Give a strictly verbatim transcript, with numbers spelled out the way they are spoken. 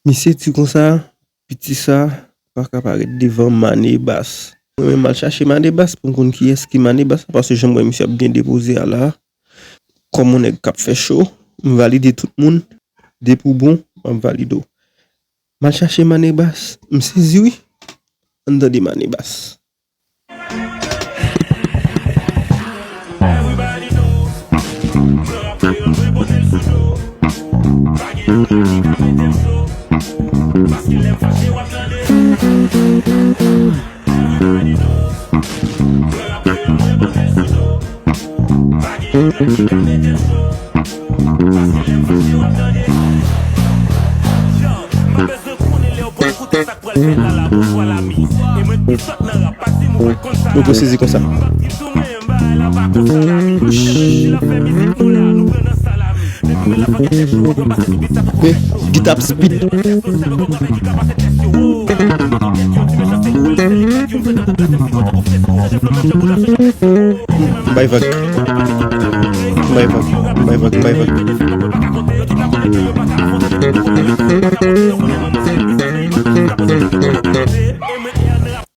Misye di konsa, piti sa pa ka parèt devan Manebas. Mwen menm, m al chache Manebas pou m konn kiyès ki Manebas la, paske jan m wè misye ap byen depoze a la, kòm yon nèg k ap fè cho, m valide tout moun, depi w bon, m ap valide w. M al chache Manebas, m sezi wi. Ann tande Manebas. Nou pou sezi konsa. Men, gita ap speed. Bay vag. Bay vag. Bay vag. Bay vag.